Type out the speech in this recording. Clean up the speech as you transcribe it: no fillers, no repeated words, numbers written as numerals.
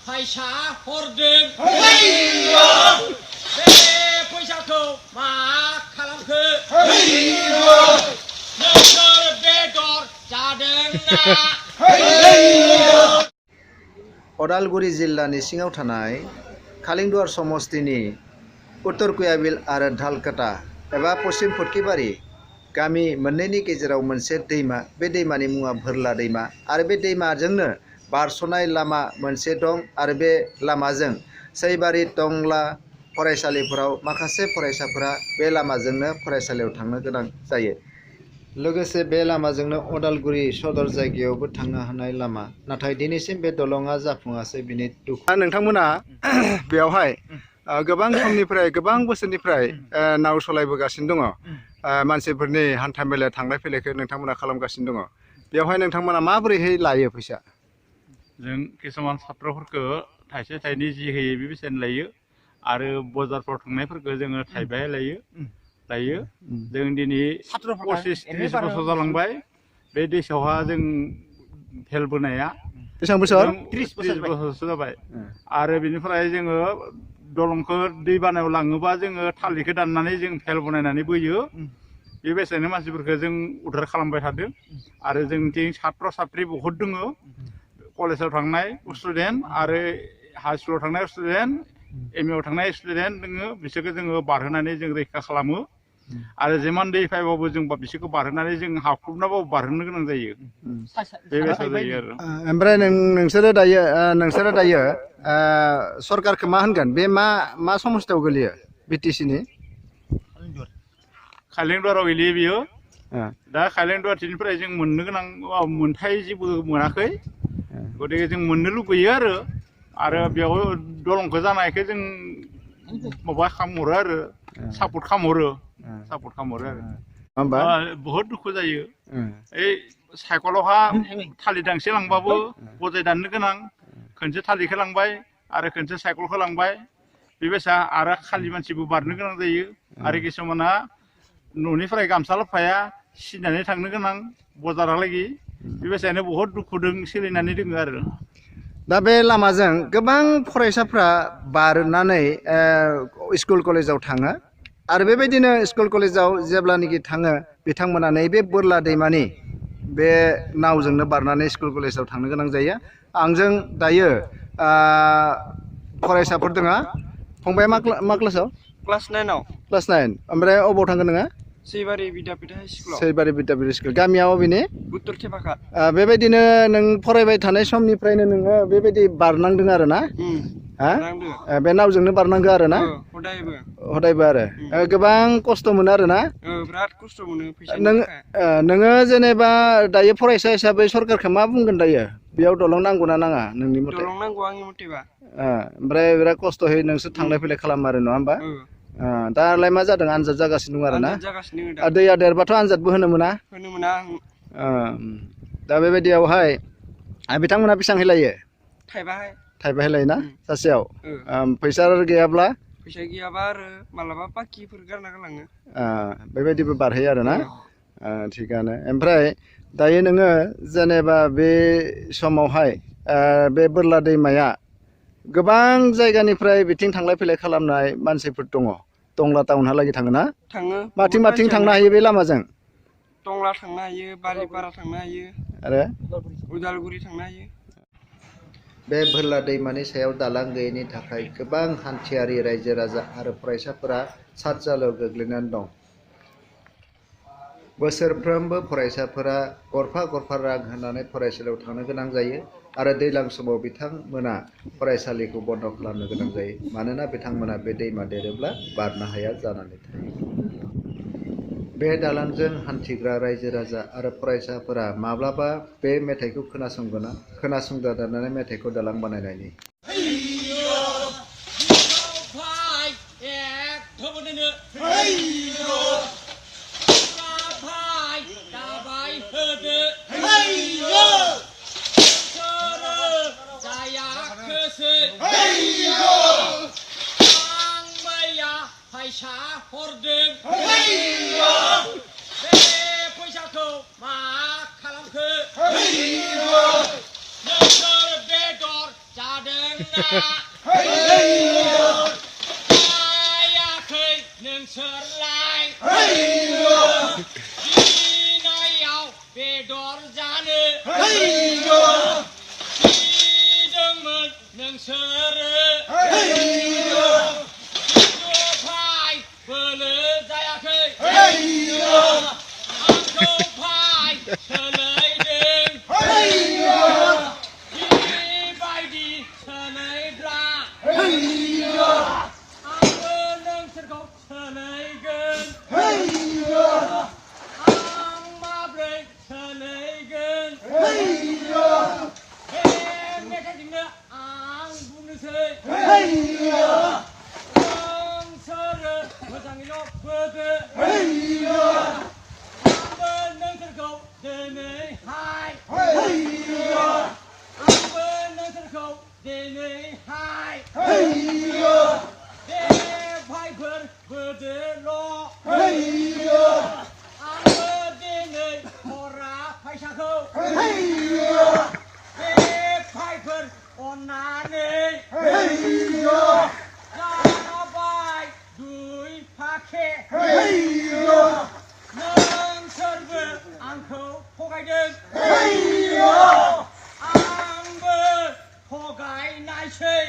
फैसा हरदों बे फैसाखौ मा खालामखो नोंसोर बेदर जादोंना अदालगुरि जिल्लानि सिङाव थानाय कालिंदुवार समस्तिनि उत्तर कुयाबिल आरो धालकाटा एबा पश्चिम फुटकिबारि गामि मोननैनि गेजेराव मोनसे दैमा बे दैमानि मुङा भोरला दैमा आरो बे दैमाजोंनो बारस'नाय लामा मोनसे दं आरो बे लामाजों सैबारि टंला फरायसालिफोराव माखासे फरायसाफोरा बे लामाजोंनो फरायसालियाव थांनो गोनां जायो। लोगोसे बे लामाजोंनो अदालगुरि सदर जायगायावबो थांनो हानाय लामा नाथाय दिनैसिम बे दलंआ जाफुङासै बिनि दुखु। नोंथांमोना बेयावहाय गोबां समनिफ्राय गोबां बोसोरनिफ्राय नाव सलायबोगासिनो दङ मानसिफोरनि हान्था मेला थांलाय फैलायखौ नोंथांमोना खालामगासिनो दङ बेवहाय नोंथांमोना माबोरैहाय लायो फैसा? जों किसुमान छात्रफोरखौ थाइसे थाइनै जि होयो बे बेसेन लायो आरो बाजारफ्राव थांनायफोरखौ जोङो थाइबाय लायो जों दिनै 25-30 बोसोर जालांबाय बे दैसावहा जों फेल बोनाया बेसेबां बोसोर? 30 बोसोरसो जाबाय आरो बेनिफ्राय जोङो दलंखौ दै बानायाव लाङोबा जोङो थालिरखौ दाननानै जों फेल बनायनानै बोयो बेबायदिनो मानसिफोरखौ जों उद्धार खालामबाय थादों आरो जोंथिं छात्र छात्री बहुत दङ कलेजाव थांनाय स्टुडेन्ट आरो हाई स्कुलाव थांनाय स्टुडेन्ट एम ए आव थांनाय स्टुडेन्ट दङ बिसोरखौ जोङो बारहोनानै जों रैखा खालामो आरो जेमान दै फैबाबो जों बिसोरखौ बारहोनानै जों हाखुबनाबाबो बारहोनो गोनां जायो बेबायसा जायो आरो ओमफ्राय नोंसोरो दायो सरकारखौ मा होनगोन बे मा समस्थियाव गोलैयो बिटिसिनि? कालिंदुवाराव गोलैयो बियो दा कालिंदुवारनिफ्राय जों मोननो गोनां मोनथाय जेबो मोनाखै गतिके जों मोननो लुबैयो आरो बेयाव दलंखौ जानायखौ जों माबा खालामहरो आरो सापर्ट खालामहरो आरो बहुत दुखु जायो ओइ साइकेलावहा थालिर दांसे लांबाबो बजाय दाननो गोनां खनसे थालिरखौ लांबाय आरो खनसे साइकेलखौ लांबाय बेबायसा आरो खालि मानसिबो बारनो गोनां जायो आरो किसुमाना न'निफ्राय गामसा लाफाया सिनानै थांनो गोनां बाजारालागि बेबायसानो बहुत दुखुजों सोलिनानै दङ आरो दा बे लामाजों गोबां फरायसाफ्रा बारनानै स्कुल कलेजाव थाङो आरो बेबायदिनो स्कुल कलेजाव जेब्लानोखि थाङो बिथांमोना नैबे बोरला दैमानि बे नावजोंनो बारनानै स्कुल कलेजाव थांनो गोनां जायो। आंजों दायो फरायसाफोर दङ फंबाया मा क्लासाव? क्लास 9 क्लास 9 ओमफ्राय अबाव थांगोन नोङो? सैबारि बिद्यापीठ हाई स्कुलाव। सैबारि बिद्यापीठ स्कुल गामियाव बेनि उत्तर थेफाखा। बेबायदिनो नों फरायबाय थानाय समनिफ्रायनो नोङो बेबायदि बारनांदों आरो ना? बे नावजोंनो बारनांगौ आरो ना? हदायबो आरो गोबां खस्थ' मोनो आरो ना? बिराद खस्थ' मोनो फैसा नोङो जेनेबा दायो फरायसा हिसाबै सरकारखौ मा बुंगोन दायो बेयाव दलं नांगौना नाङा नोंनि मथे? दलं नांगौ आंनि मथेबा। ओमफ्राय बिराद खस्थ'यै नोंसोर थांलाय फैलाय खालामो आरो नङा होमबा? दालाय मा जादों आनजाद जागासिनो दं आरो ना? दैया देरबाथ' आनजादबो होनो मोना? दा बेबायदियावहाय बिथांमोना बेसेबां लायो? थाइबाहाय लायोना सासेयाव? फैसा गैयाब्ला? फैसा गैयाबा आरो मालाबा बाखिफोर गारना गालाङो। बेबायदिबो बारहैयो आरो ना? थिगानो ओमफ्राय दायो नोङो जेनेबा बे समावहाय बे बोरला दैमाया गोबां जायगानिफ्राय बिथिं थांलाय फैलाय खालामनाय मानसिफोर दङ टंला टाउनहालागै थाङो ना? थाङो। माथिं थांनो हायो बे लामाजों? टंला थांनो हायो, बालिपारा थांनो हायो आरो उदालगुरि थांनो हायो। बे बोरला दैमानि सायाव दालां गैयैनि थाखाय गोबां हान्थियारि रायजो राजा आरो फरायसाफोरा सातजालायाव गोग्लैनानै दं। बोसोरफ्रोमबो फरायसाफोरा गरफा रां होनानै फरायसालियाव थांनो गोनां जायो आरो दैज्लां समाव बिथांमोना फरायसालिखौ बन्द' खालामनो गोनां जायो मानोना बिथांमोना बे दैमा देरोब्ला बारनो हाया जानानै थायो। बे दालांजों हान्थिग्रा रायजो राजा आरो फरायसाफोरा माब्लाबा बे मेथाइखौ खोनासंदारनानै मेथाइखौ दालां बानायनायनि फैसा हरदों बे फैसाखौ मा खालामखो नोंसोर बेदर जादों जायाखै नोंसोरलाय गिनायाव बेदर जानो गिदोंमोन नोंसोरो फाय बोलो जायाखै आंखौ फाय सोलायदों बेबायदि सोलायब्ला आंबो नोंसोरखौ सोलायगोन आं माब्रै सोलायगोन बे मेथाइजोंनो आं बुंनोसै नोंसोरो मोजाङैल' बोदो आंबो नोंसोरखौ दिनैहाय आंबो नोंसोरखौ दिनैहाय बे भाइफोर बोदोल' आंबो दिनै हरा फैसाखौ बे भाइफोर अननानै जाबाय दुइ फाखे नोंसोरबो आंखौ थगायदों आंबो थगायनायसै